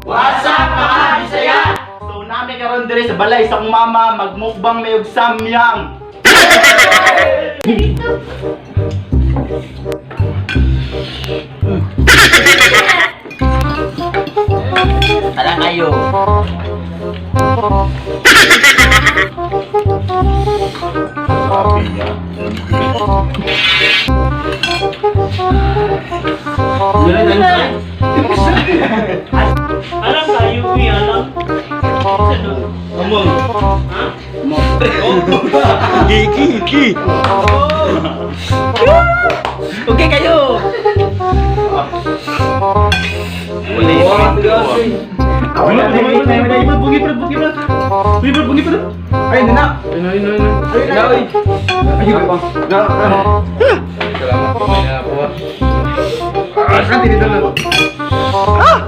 What's up, mga Bisaya? So nami karon diri sa balay sa akong mama magmukbang may og samyang. Tara kayo. Sabi niya. Alam kayo, uy, alam. Sa doon. Among. Ha? Giki, giki. Okay kayo. Wala, wala, wala, wala, bugi pa, bugi pa. Bugi pa, bugi pa. Ay, nana. Ay, ay, ay, ay. Ay, Ay, Salamat po, may nakuha. Ah, saan tinidala? Ah!